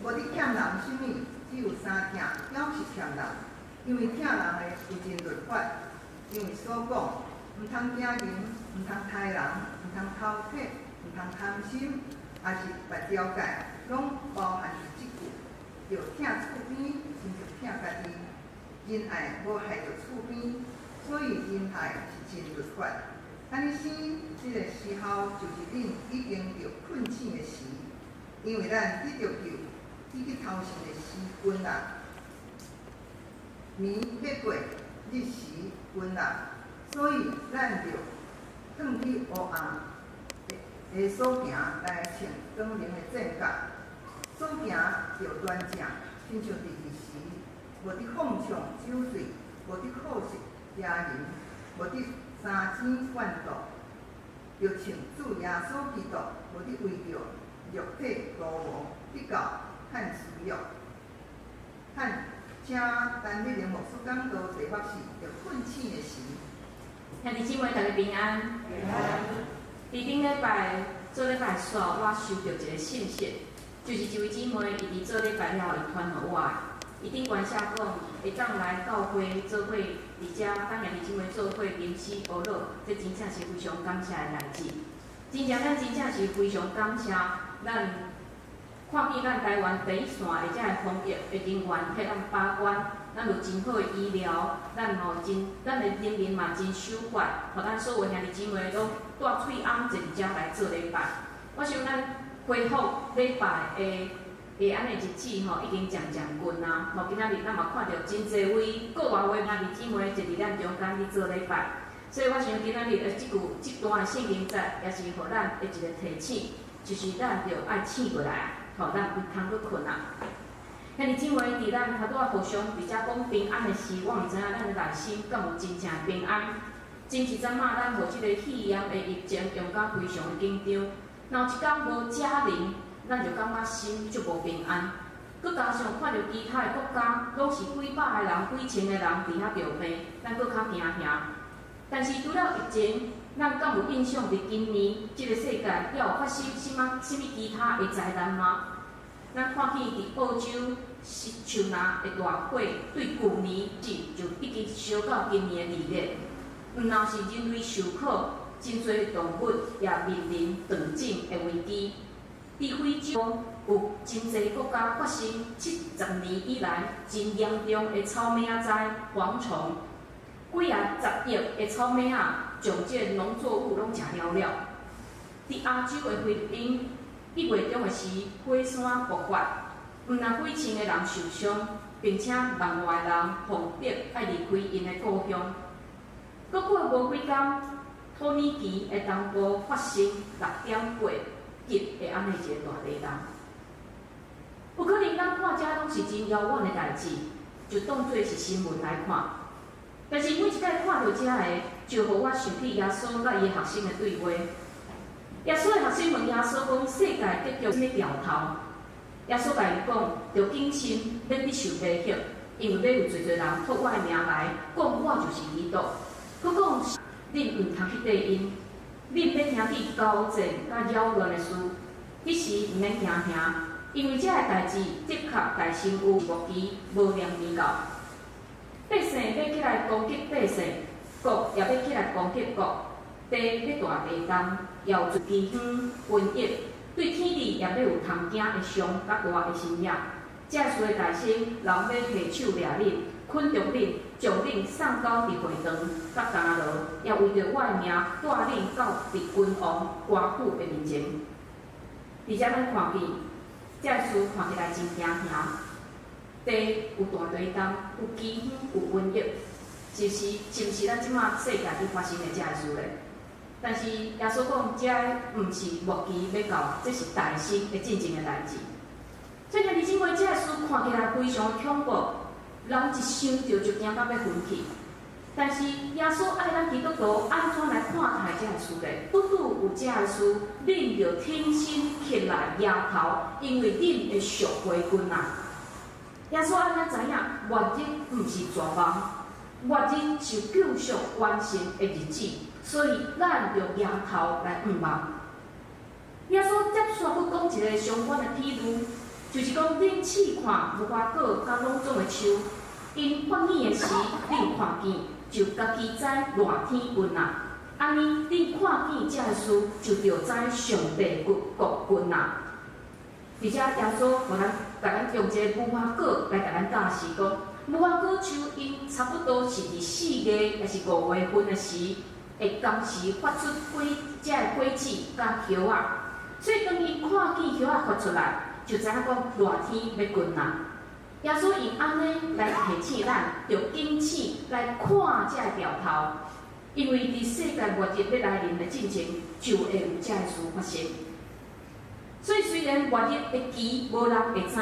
無得欠人啥物，只有三疼，猶是欠人，因為疼人的有盡律法，因為所講，毋通奸淫，毋通刣人，毋通偷竊，毋通貪心，抑是別條誡，攏包含佇這句：著疼厝邊，親像疼家己。仁愛無害著厝邊，所以仁愛是盡律法。按呢生這个時候，就是恁已經著困醒的時，因為咱得著救，已經頭先的時近啦，暝欲過，日時近啦，所以咱著褪去黑暗的所行來穿光明的戰甲，所行著端正，親像佇日時，無得放暢酒醉，無得好色邪淫，無得三爭怨妒，著穿主耶穌基督，無得為著肉體圖謀得到和私欲。和請陳美玲牧師講道，題目是著困醒的時。兄弟姊妹，大家平安。平安。佇頂禮拜做禮拜煞，我收著一个信息，就是一位姊妹，伊佇做禮拜了後，伊傳予我的。伊頂懸寫講，會當來教會做伙，佇遮佮兄弟姊妹做伙吟詩學樂，這真正是非常感謝的代誌。真正咱真正是非常感謝，咱看見咱台灣第一線的遮个防疫的人員替咱把關，咱有真好的醫療，咱吼真，咱的人民嘛真守法，予咱所有兄弟姊妹攏帶喙甕坐佇遮來做禮拜。我想咱恢復禮拜的按呢日子吼，已經漸漸近啊！吼，今仔日咱嘛看著真濟位國外的兄弟姊妹坐佇咱中間去做禮拜，所以我想今仔日的這句這段的聖經節，也是予咱的一个提醒，就是咱著愛醒過來啊！吼，咱毋通閣睏啊！兄弟姊妹，佇咱拄仔互相佇遮講平安的時，我毋知影咱的內心敢有真正平安。真一陣仔，咱予這个肺炎的疫情用甲非常的緊張，若有一工無家人，咱就感覺心足無平安。閣加上看著其他的國家，攏是幾百個人、幾千個人佇遐著病，咱閣較驚嚇。但是除了疫情，咱敢有印象佇今年這个世界猶有發生啥物啥物其他的災難嗎？咱看見佇澳洲是樹林的大火，對舊年起就已經燒到今年的2月。毋若是人類受苦，真濟動物也面臨斷種的危機。佇非洲有真濟國家發生70年以來真嚴重的草莓仔災蝗蟲，幾仔十億的草莓仔將這個農作物攏食了了。佇亞洲的菲律賓，1月中的時火山爆發，毋若幾千個人受傷，並且萬外人予逼愛離開𪜶的故鄉。閣過無幾工，土耳其的東部發生6.8級的按呢一个大地震。有可能咱看這攏是真遙遠的代誌，就當做是新聞來看。但是每一擺看著這个，就予我想起耶穌佮伊的學生的對話。耶穌的學生問耶穌講：世界得著啥物兆頭？耶穌共𪜶講：著謹慎，免得受迷惑，因為欲有濟濟人託我的名來，講我就是基督。閣講，恁毋通去綴𪜶，恁欲聽見交戰佮擾亂的事，彼時毋免驚嚇，因為這个代誌的確大成有末期無兩年到。百姓欲起來攻擊百姓，國也欲起來攻擊國，地欲大地動，也有饑荒、瘟疫，對天地也欲有通驚的相佮大的神跡。這事會大生，人欲提手掠恁，捆著恁，將恁送到佇會堂佮監牢，也為著我的名帶恁到佇君王、官府的面前。佇遮咱看見，這事看起來真驚嚇。地有大地動，有饑荒，有瘟疫，是毋是？是毋是咱這馬世界佇發生的這个事咧？但是耶穌講，這毋是末期欲到，這是大生的進前的代誌。所以兄弟姊妹，這个事看起來非常恐怖，人一想著就驚到欲昏去。但是耶穌愛咱基督徒按怎來看待這个事咧？拄拄有這个事，恁著挺身起來舉頭，因為恁的贖回近啊！耶穌愛咱知影，末日毋是絕望，末日是救贖完成的日子，所以咱著舉頭來向望。耶穌接續閣講一个相關的譬喻，就是講恁試看無花果佮攏總的樹，𪜶發芽的時，恁看見就家己知熱天近啊。按呢，恁看見這个事，就著知上帝國國近啊。佇遮耶穌予咱，共咱用一个無花果來共咱教示講，無花果樹𪜶差不多是佇4月抑是5月份的時，會同時發出果這个果子佮葉仔。所以當𪜶看見葉仔發出來，就知影講熱天欲近啊。耶穌用按呢來提醒咱，著警醒來看這个兆頭，因為佇世界末日欲來臨的進前，就會有這个事發生。所以雖然末日的期無人會知，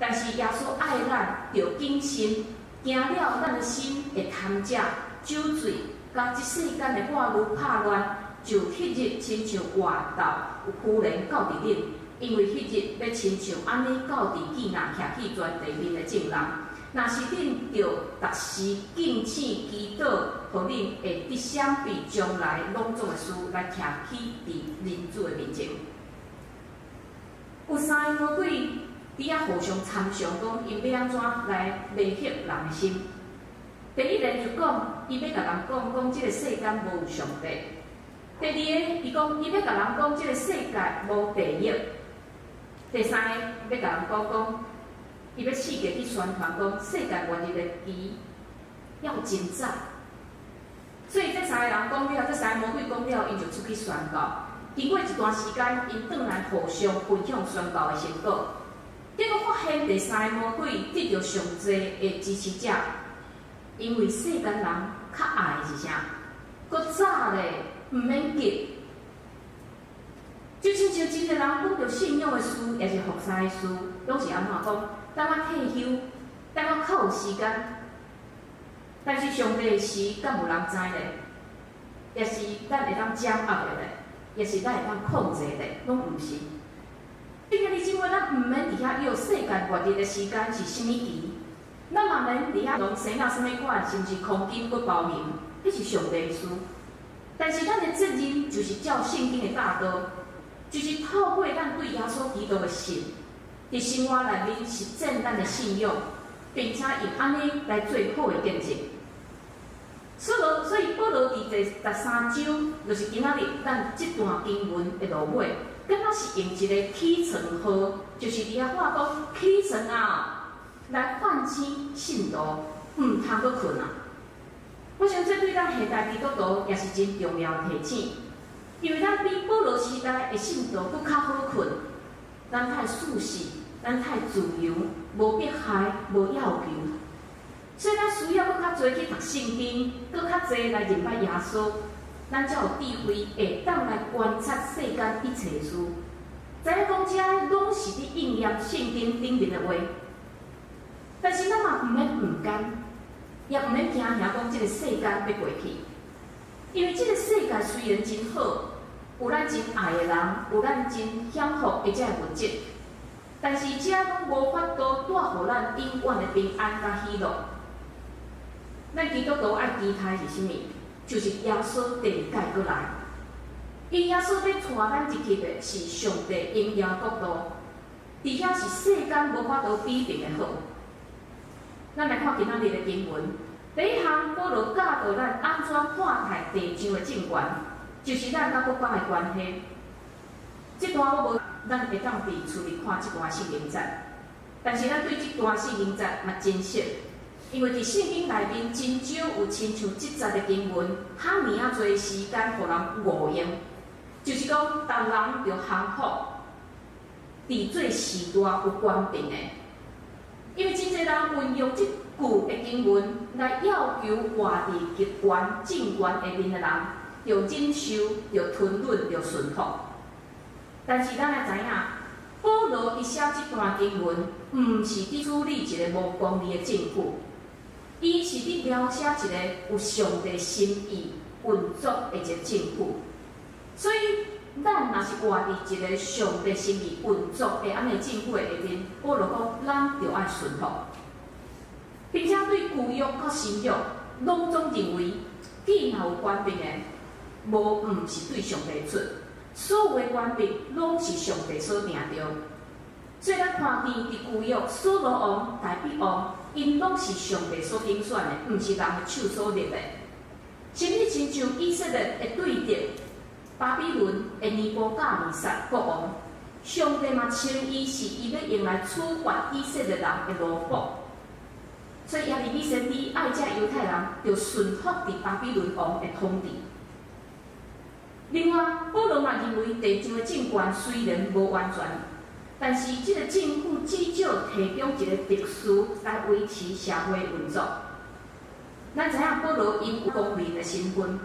但是耶穌愛咱，著謹慎，驚了咱的心會貪食、酒醉，佮這世間的掛慮拍亂，就彼日親像活豆有忽然到佇恁，因為彼日欲親像按呢到佇見若徛去全地面的眾人。若是恁著逐時警醒祈禱，予恁會得閃避將來攏總的事，來徛起佇人子的面前。有三个魔鬼佇遐互相參詳，講𪜶欲按怎來迷惑人的心。第一个就講，伊欲共人講，講這个世間無有上帝。第二个，伊講伊欲共人講，這个世界無地獄。第三个，欲共人講講，伊欲四界去宣傳講世界末日的期猶真早。所以這三個人講了，這三個魔鬼講了，𪜶就出去宣告。經過一段時間，𪜶轉來互相分享宣告的成果，結果發現第三個魔鬼得著上濟的支持者，因為世間人較愛的是啥？閣早咧，毋免急。就親像真濟人講著信仰的事，抑是服侍的事，攏是按怎講？等我退休，等我較有時間。但是上帝的時，敢有人知咧？抑是咱會當掌握的咧？抑是咱會當控制的，攏毋是。兄弟姊妹，咱毋免佇遐約世界末日的時間是啥物期，咱嘛免佇遐講生仔啥物款，是毋是空金閣包銀，彼是上帝的事。但是咱的責任就是照聖經的教導，就是透過咱對耶穌基督的信，佇生活內面實踐咱的信仰，並且用按呢來做好的見證。所以保羅佇第13章，就是今仔日咱這段經文的落尾，敢若是用一個起床號，就是佇遐話講起床啊，來喚醒信徒，毋通閣睏啊！我想這對咱現代基督徒也是真重要的提醒，因為咱比保羅時代的信徒閣較好睏，咱太舒適，咱太自由，無迫害，無要求。所以咱需要閣較濟去讀聖經，閣較濟來認捌耶穌，咱才有智慧會當來觀察世間一切事。知影講這攏是佇應驗聖經頂面的話。但是咱嘛毋免毋甘，也毋免驚嚇講這个世間欲過去，因為這个世界雖然真好，有咱真愛的人，有咱真享福的這个物質，但是這攏無法度帶予咱永遠的平安佮喜樂。咱基督徒愛期待是啥物？就是耶穌第二擺閣來。因耶穌欲帶咱入去的是上帝榮耀國度，佇遐是世間無法度比擬的好。咱來看今仔日的經文，第一項保羅教導咱按怎看待地上的政權，就是咱佮國家的關係。這段我無，咱會當佇厝裡看這段聖經節，但是咱對這段聖經節嘛真熟。因為佇聖經內面真少有親像這節的經文，遐爾仔濟時間予人誤用，就是講，逐人著降服，佇做序大有權柄的。因為真濟人運用這句的經文來要求活佇極權政權下面的人，著忍受、著吞忍、著順服。但是咱愛知影，保羅伊寫這段經文，毋是佇處理一个無公義的政府。伊是佇描寫一个有上帝心意運作的一個政府，所以咱若是活佇一个上帝心意運作的按呢政府的下面，保羅講，咱著愛順服，並且對舊約佮新約攏總認為，既若有權柄的，無毋是對上帝出，所有的權柄攏是上帝所定著。所以咱看見佇舊約，掃羅王、大衛王，𪜶攏是上帝所揀選的，毋是人的手所立的。甚至親像以色列的對敵巴比倫的尼布甲尼撒國王，上帝嘛稱伊是伊欲用來處罰以色列人的奴僕。所以耶利米先知愛這猶太人，著順服佇巴比倫王的統治。另外，保羅嘛認為地上的政權雖然無完全，但是這個政府至少提供一個秩序來維持社會運作。咱知影保羅𪜶有公民的身份，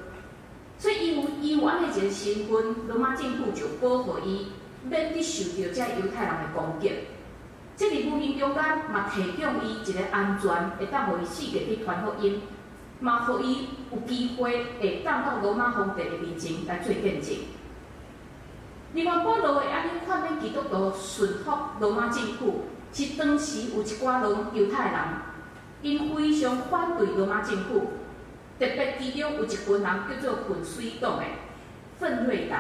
所以伊有按呢一個身份，羅馬政府就保護伊，免去受著這猶太人的攻擊。這佇無形中間嘛提供伊一個安全，會當予伊四界去傳福音，嘛予伊有機會會當到羅馬皇帝的面前來做見證。另外，保羅會按呢勸勉基督徒順服羅馬政府，是當時有一寡羅猶太人，𪜶非常反對羅馬政府，特別其中有一群人叫做奮銳黨的奮銳黨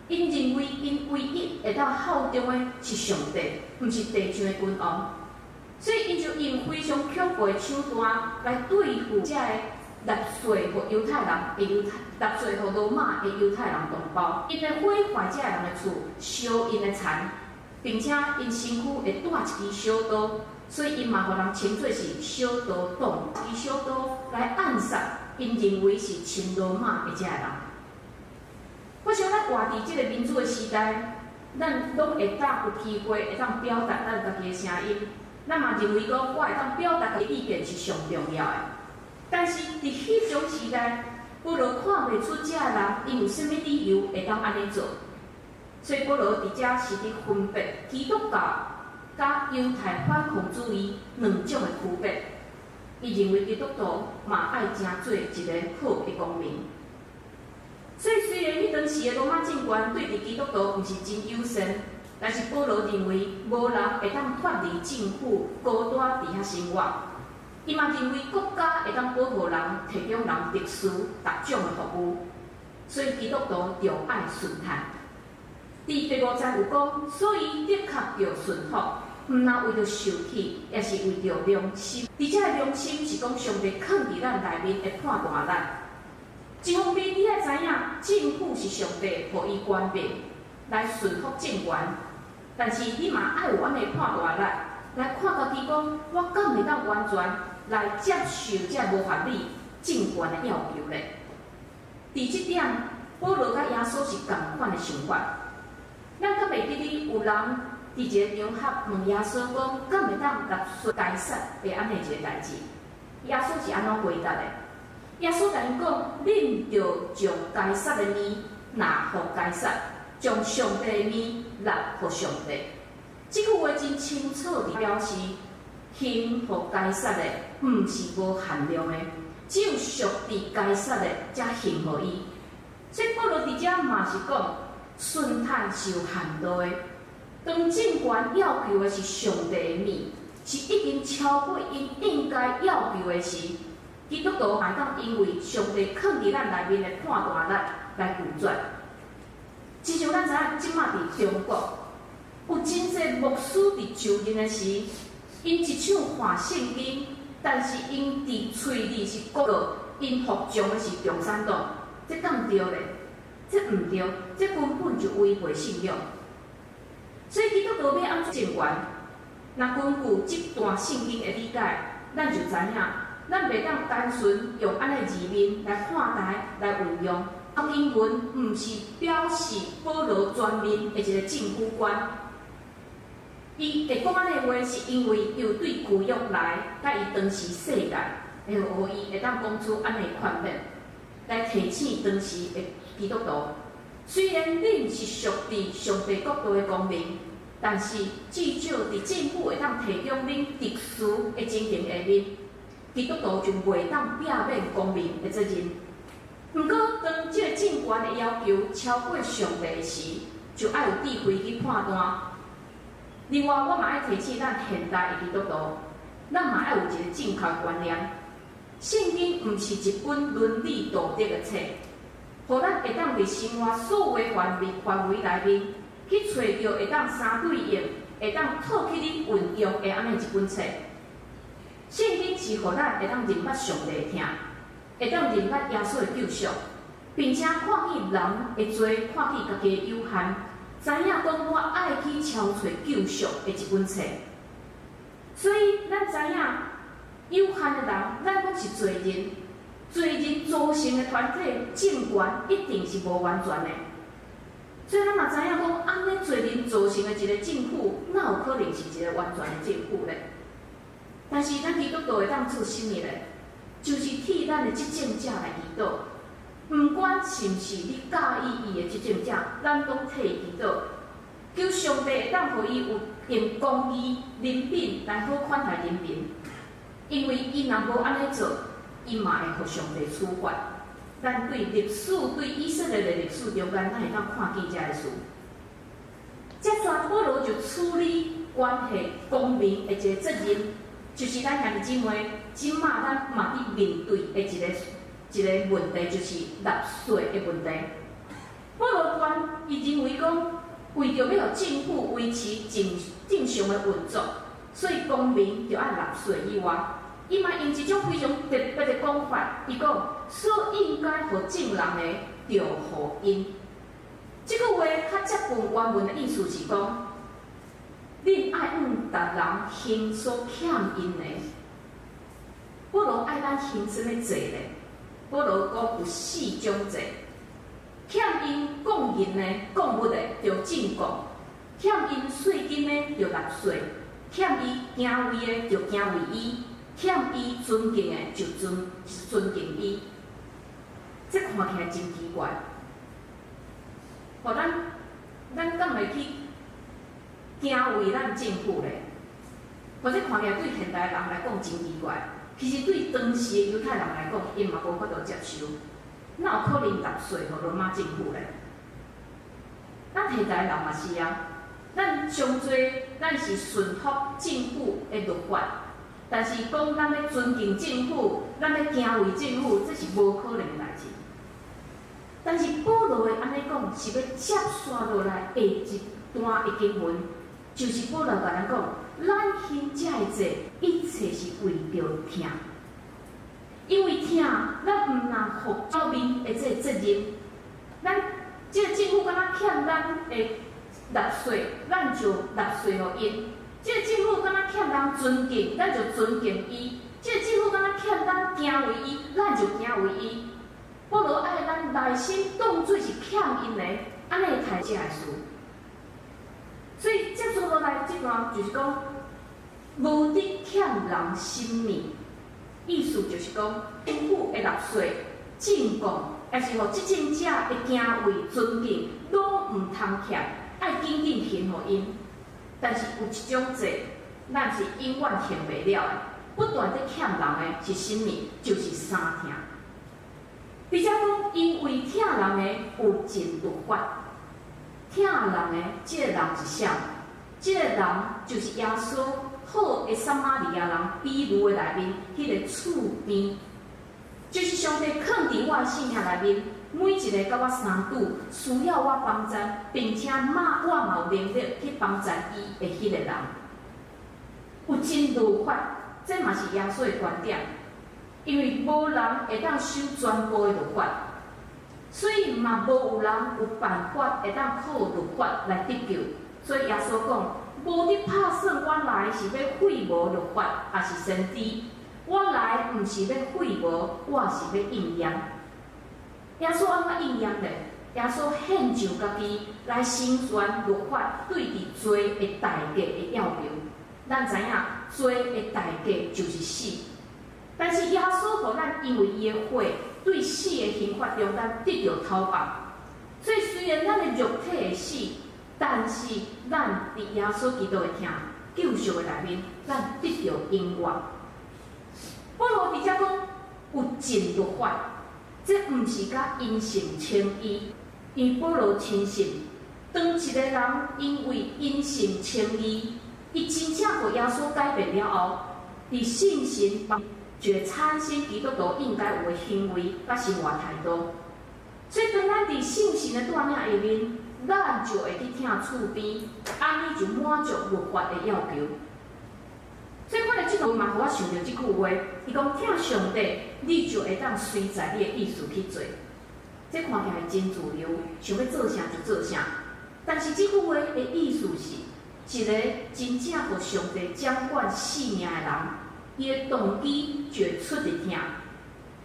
，𪜶認為𪜶唯一會當效忠的是上帝，毋是地上的君王，所以𪜶就用非常恐怖的手段來對付這个納稅予猶太人的猶太納稅予羅馬的猶太人同胞，𪜶會毀壞這个人的厝，燒𪜶的田，並且𪜶身軀會帶一支小刀，所以𪜶嘛予人稱做是小刀黨，一支小刀來暗殺𪜶認為是親羅馬的這个人。我想咱活佇這个民主的時代，咱攏會當有機會會當表達咱家己的聲音，咱嘛認為講我會當表達家己意見是上重要的。但是佇彼種時代，保羅看袂出這个人𪜶有啥物理由會當按呢做，所以保羅佇遮是佇分別基督教佮猶太反抗主義兩種的區別。伊認為基督徒嘛愛成做一個好的公民。所以雖然彼當時的羅馬政權對佇基督徒毋是真友善，但是保羅認為無人會當脫離政府孤單佇遐生活。伊嘛認為國家會當保護人，提供人特殊各種的服務，所以基督徒著愛順服。佇第五節有講，所以的確著順服，毋若為著受氣，抑是為著良心。佇遮的良心是講上帝囥佇咱內面的判斷力。一方面，你愛知影政府是上帝予伊權柄來順服政權，但是你嘛愛有按呢判斷力來看家己講，我敢會當完全來接受這無合理政權的要求咧？佇這點，保羅佮耶穌是仝款的想法。咱敢會記得有人佇一個場合問耶穌講，敢會當納稅該撒的按呢一個代誌？耶穌是按怎回答的？耶穌共𪜶講：恁著將該撒的物納予該撒，將上帝的物納予上帝。這句話真清楚地表示，獻予該撒的，毋是無限量的，只有屬佇該撒的，才獻予伊。所以保羅佇遮嘛是講，順服是有限度的。當政權要求的是上帝的物，是已經超過𪜶應該要求的時，基督徒會當因為上帝囥佇咱內面的判斷力來拒絕。親像咱知影，這馬佇中國有真濟牧師佇就任的時，𪜶一手看聖經，但是𪜶佇喙裡是講𪜶服從的是共產黨，這敢對咧？這毋對，這根本就違背信仰。所以基督徒欲按怎政權？若根據這段聖經的理解，咱就知影，咱袂當單純用按呢字面來看待、來運用。經文毋是表示保羅全面的一個政府觀。伊會講按呢話，是因為伊有對舊約來，佮伊當時世界，會予伊會當講出按呢勸勉，來提醒當時的基督徒。雖然恁是屬佇上帝國度的公民，但是至少佇政府會當提供恁特殊的情形下面，基督徒就袂當避免公民的責任。毋過，當這个政權的要求超過上帝時，就愛有智慧去判斷。另外，我嘛愛提醒咱現代的基督徒，咱嘛愛有一个正確觀念：聖經毋是一本倫理道德的冊，予咱會當佇生活所有範圍內面去揣著會當相對應，會當套去你運用的按呢一本冊。聖經是予咱會當認捌上帝的疼，會當認捌耶穌的救贖，並且看見人的罪，看見家己的有限，知影講我愛去朝揣救贖的一本冊。所以咱知影有限的人，咱攏是罪人，罪人組成的團體，政權一定是無完全的。所以咱嘛知影講，按呢罪人組成的一個政府，哪有可能是一個完全的政府咧？但是咱基督徒會當做啥物咧？就是替咱的執政者來祈禱，毋管是毋是你佮意伊的執政者，咱攏替伊祈禱，求上帝會當予伊有用公義、憐憫來好款待人民。因為伊若無按呢做，伊嘛會予上帝處罰。咱對歷史、對以色列的歷史中間，咱會當看見這个事。接續保羅就處理關係公民的一個責任，就是咱兄弟姊妹，這馬咱嘛佇面對的一個一個問題，就是納稅的問題。保羅關伊認為講，為著欲予政府維持正正常的運作，所以公民著愛納稅以外，伊嘛用一種非常特別的講法，伊講所應該予眾人的，著予𪜶。這句話較接近原文的意思是講，恁愛按逐人還所欠𪜶的。保羅愛咱還啥物債咧？保羅講有四種債，欠𪜶貢銀的、貢物的，著進貢；欠𪜶稅金的，著納稅；欠伊敬畏的，著敬畏伊；欠伊尊敬的，就尊尊敬伊。這看起來真奇怪。予咱，咱敢會去敬畏咱政府咧？或者看起來對現代人來講真奇怪，其實對當時的猶太人來講，𪜶嘛無法度接受。哪有可能納稅予羅馬政府咧？咱現代人嘛是啊，咱上濟咱是順服政府的律法，但是講咱欲尊敬政府，咱欲敬畏政府，這是無可能的代誌。但是保羅會按呢講，是欲接續落來下一段的經文，就是保羅共咱講，咱還這个債，一切是為著疼，因為疼，咱毋但負表面的這个責任，咱這个政府敢若欠咱的納稅，咱就納稅予𪜶；這个政府敢若欠人尊敬，咱就尊敬伊；這個政府敢若欠咱敬畏伊，咱就敬畏伊。保羅愛咱內心當做是欠𪜶的，按呢態這个事。所以接續落來這段就是講，無得欠人啥物，意思就是講，政府的納稅、進貢，抑是予執政者的敬畏、尊敬，攏毋通欠，愛緊緊還予𪜶。但是有一種債，咱是永遠還袂了的，不斷佇欠人的是啥物？就是三疼。佇遮講，因為疼人的有盡律法，疼人的這个人是啥？這个人就是耶穌好的撒瑪利亞人比喻的內面彼個厝邊，就是上帝囥佇我的生命內面，每一个佮我相拄，需要我幫贊，並且嘛我嘛有能力去幫贊伊的彼個人，有盡律法，這嘛是耶穌的觀點。因為無人會當守全部的律法，所以嘛無有人有辦法會當靠律法來得救。所以耶穌講，無得拍算，我來是欲廢無律法，抑是先知。我來毋是欲廢無，我是欲應驗。耶穌按怎應驗咧？耶穌獻上家己來成全律法對佇罪的代價的要求。咱知影罪的代價就是死。但是耶穌予咱因為伊的血對死的刑罰中間得著脫放，所以雖然咱的肉體會死，但是咱佇耶穌基督的疼救贖的內面，咱得著永活。保羅佇遮講有盡律法，這毋是佮因信稱義，因為保羅深信，當一個人因為因信稱義，伊真正予耶穌改變了後，佇信心就會產生基督徒應該有的行為佮生活態度。所以，當咱佇聖神的帶領下面，咱就會去疼厝邊，按呢就滿足律法的要求。所以看著這段嘛，予我想著這句話，伊講疼上帝，你就會當隨在你的意思去做。這看起來真自由，想欲做啥就做啥。但是這句話的意思是，一個真正予上帝掌管性命的人，伊的動機就會出佇疼，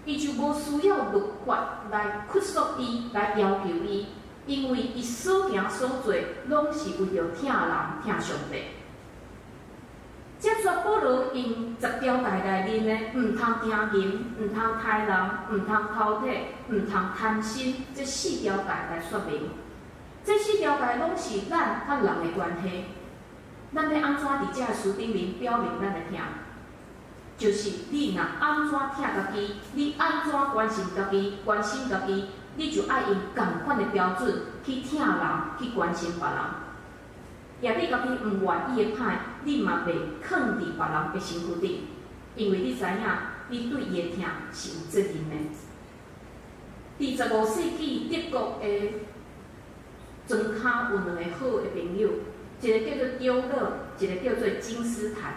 伊就無需要律法來約束伊，來要求伊，因為伊所行所做，攏是為著疼人、疼上帝。這節保羅用十條誡內面的，毋通行淫，毋通刣人，毋通偷提，毋通貪心，這四條誡來說明。這四條誡攏是咱佮人的關係。咱欲按怎佇這个書頂面表明咱的疼？就是你若按怎疼家己，你按怎關心家己，關心家己，你就愛用仝款的標準去疼人，去關心別人。若你家己毋願意的歹，你嘛袂囥佇別人的身軀頂，因為你知影，你對伊的疼是有責任的。佇15世紀德國的莊跤有兩個好的朋友，一個叫做丟勒，一個叫做金斯坦。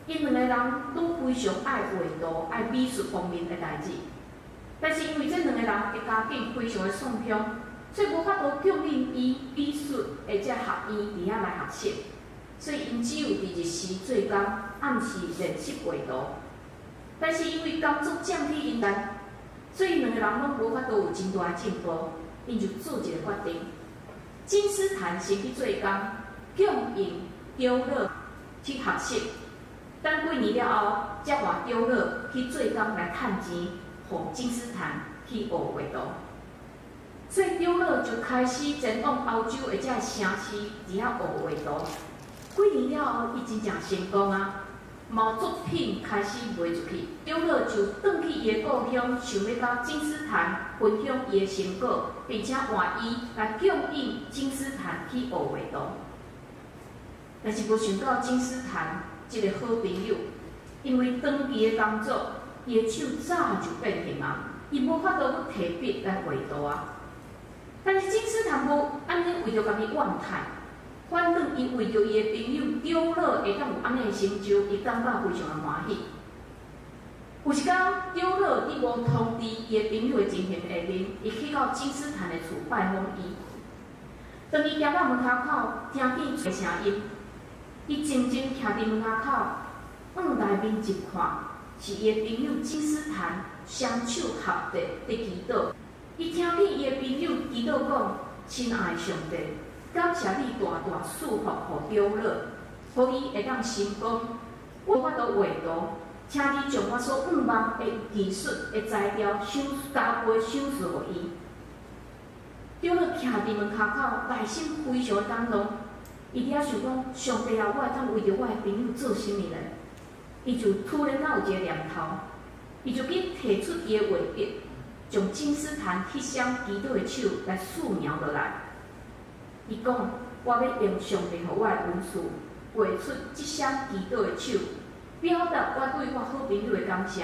𪜶兩個人攏非常愛畫圖、愛美術方面的代誌，但是因為這兩個人的家境非常的喪窮，所以無法度供應伊美術的這學院佇遐來學習，所以𪜶只有佇日時做工，暗時練習畫圖。但是因為工作佔去𪜶間，所以兩個人攏無法度有真大的進步。𪜶就做一個決定：金斯坦先去做工，供應丟勒去學習。等幾年了後，才換丟勒去做工來趁錢，予金斯坦去學畫圖。所以丟勒就開始前往歐洲的這个城市，佇遐學畫圖。幾年了後，伊真正成功啊！嘛有作品開始賣出去，丟勒就轉去伊的故鄉，想欲佮金斯坦分享伊的成果，並且換伊來供應金斯坦去學畫圖。但是無想到金斯坦這個好朋友，因為長期的工作，伊的手早就變形啊，伊無法度閣提筆來畫圖啊。但是金斯坦無按呢為著家己怨嘆，反轉伊為著伊的朋友丟勒會當有按呢的成就，伊感覺非常的歡喜。有一工，丟勒佇無通知伊的朋友的情形下面，伊去到金斯坦的厝拜訪伊。當伊行到門跤口，聽見一個聲音，伊靜靜徛佇門跤口，往內面一看，是伊的朋友金斯坦雙手合地佇祈禱。伊聽見伊的朋友祈禱講：親愛的上帝，感謝你大大賜福予丟勒，予伊會當成功。我無法度畫圖，請你將我所向望的藝術的才調賞加倍賞賜予伊。丟勒徛佇門跤口，內心非常的感動。伊佇遐想講：上帝啊，我會當為著我的朋友做啥物呢？伊就突然間有一個念頭，伊就去提出伊的畫筆，將金斯坦彼雙祈禱的手來素描落來。伊講：我欲用上帝予我的恩賜，畫出這雙祈禱的手，表達我對我好朋友的感謝。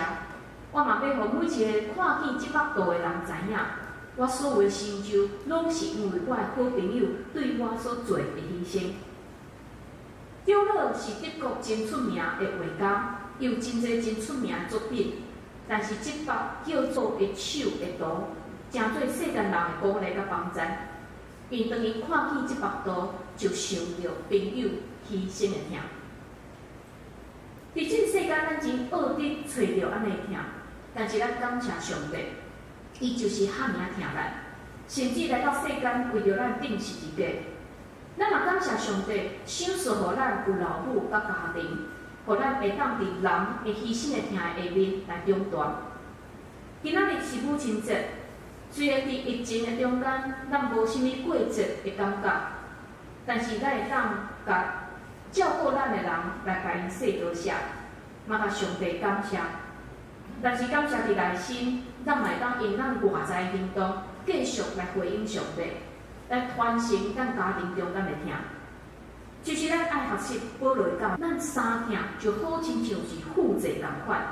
我嘛欲予每一個看見這幅圖的人知影，我所有的成就，攏是因為我的好朋友對我所做的犧牲。丟勒是德國真出名的畫家，伊有真濟真出名的作品。但是這幅叫做的手的圖，成做世間人的鼓勵佮幫贊。因當伊看見這幅圖，就想著朋友犧牲的疼。佇這個世間，咱真惡得揣著按呢的疼，但是咱感謝上帝，伊就是遐爾疼咱，甚至來到世間為著咱釘十字架。咱嘛感謝上帝，賞賜予咱有老母佮家庭，予咱會當佇人的犧牲的疼下面來長大。今仔日是母親節，雖然佇疫情的中間，咱無啥物過節的感覺，但是咱會當共照顧咱的人來共𪜶說多謝，嘛共上帝感謝。但是感謝佇內心，咱嘛會當用咱外在行動，繼續來回應上帝，來傳承咱家庭中間的疼。就是咱愛學習保羅講，咱三疼就好親像是負債仝款，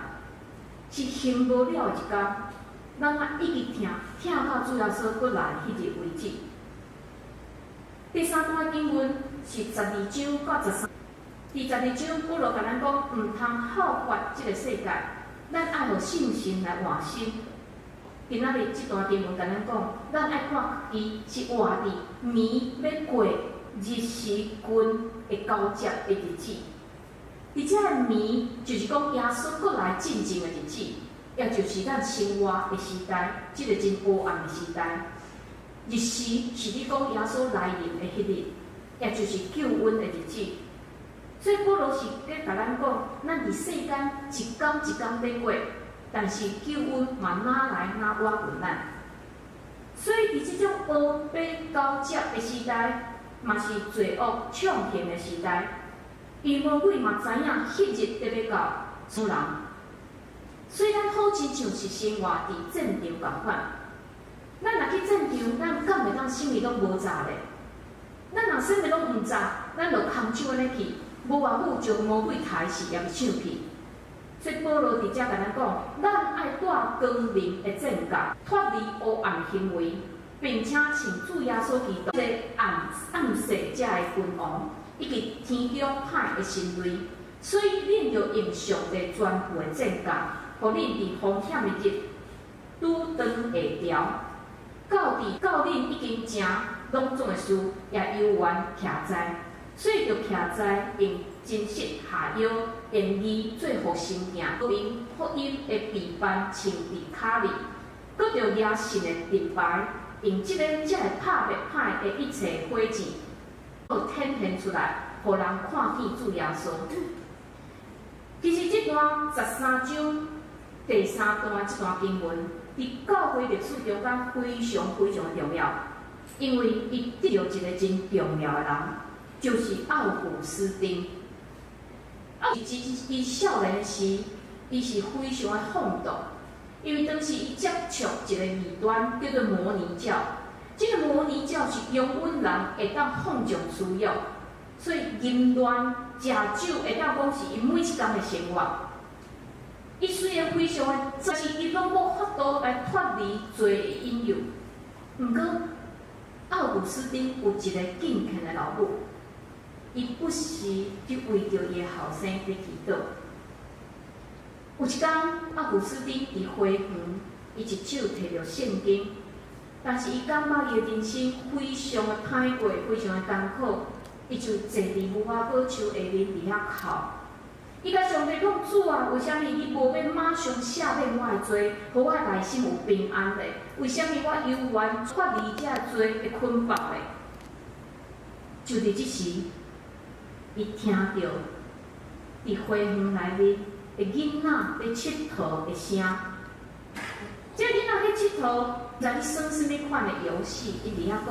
是還無了的一工。咱愛一直疼，疼到主耶穌閣來彼日為止。第三段經文是12章到13。第12章，保羅共咱講，毋通效法這个世界，咱愛予聖神來換心。今仔日這段經文共咱講，咱愛看伊是活佇暝欲過，日時近的交接的日子。佇這个暝，就是講耶穌閣來進前的日子，也就是咱生活的時代，這个真黑暗的時代。日時是咧講耶穌來臨的彼日，也就是救恩的日子。所以保羅是咧共咱講，咱佇世間一工一工咧過，但是救恩嘛若來若倚近咱。所以佇這種烏白交接的時代，嘛是罪惡暢行的時代。因魔鬼嘛知影彼日得欲到主人，所以咱好親像是生活佇戰場仝款。咱若去戰場，咱敢會當啥物攏無紮咧？咱若啥物攏毋紮，咱就空手按呢去，無偌久就魔鬼刣死，抑是搶去。所以保羅佇遮共咱講，咱愛帶光明的戰甲，脫離黑暗行為，並且穿主耶穌基督這個暗暗世遮的君王，以及天中歹的神類。所以恁著用上帝全副的戰甲，予恁佇風險的日拄擋會牢。到佇到恁已經成攏總的事，也猶原徛在，所以著徛在用真實下腰，用義做護身鏡，憑福音的臂扳穿佇跤裡，閣著舉信的盾牌，用這个才會拍滅歹的一切火箭，顯現出來，予人看見主耶穌。其實這段13章第三段這段經文，佇教會歷史中間非常非常重要，因為伊得著一个真重要的人，就是奧古斯丁。伊少年時，伊是非常的放蕩，因為當時伊接觸一个異端，叫做摩尼教。這个摩尼教是容允人會當放縱私欲，所以淫亂、食酒會當講是伊每一工的生活。伊雖然非常的，但是伊攏無法度來脫離罪的引誘。毋過，奧古斯丁有一個敬虔的老母，伊不時就為著伊的後生佇祈禱。有一工，奧古斯丁佇花園，伊一手提著聖經，但是伊感覺伊的人生非常的歹過，非常的艱苦，伊就坐佇無花果樹下面佇遐哭。伊共上帝講：主啊，為啥物你無欲馬上赦免我的罪，予我內心有平安咧？為啥物我猶原脫離這罪的捆綁咧？就佇這時，伊聽著佇花園內面的囡仔咧𨑨迌的聲。這囡仔咧𨑨迌，毋知咧耍啥物款的遊戲，伊佇遐講：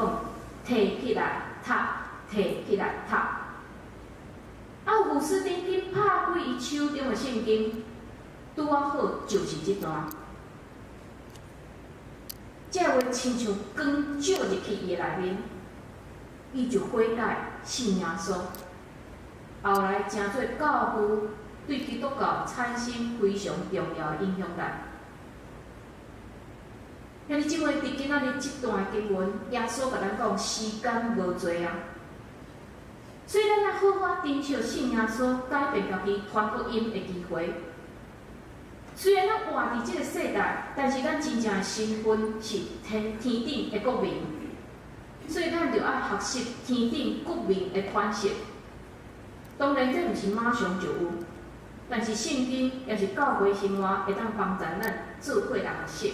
提起來讀，提起來讀。奧古斯丁緊拍開伊手中的聖經，拄仔好就是這段。這話親像光照入去伊的內面，伊就悔改信耶穌。後來成做教父，對基督教產生非常重要的影響力。兄弟姊妹，佇今仔日這段經文，耶穌共咱講時間無濟啊。所以咱愛好好珍惜信耶穌、改變家己、傳福音的機會。雖然咱活佇這个世代，但是咱真正的身份是天天頂的國民，所以咱著愛學習天頂國民的款式。當然，這毋是馬上就有，但是聖經抑是教會生活會當幫助咱做伙來學習。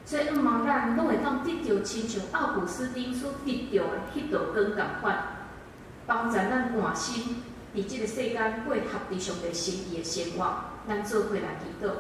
所以，向望咱攏會當得著親像奧古斯丁所得著的彼道光仝款，幫助咱換心，佇這个世間過合佇上帝心意的生活。咱做伙來祈禱。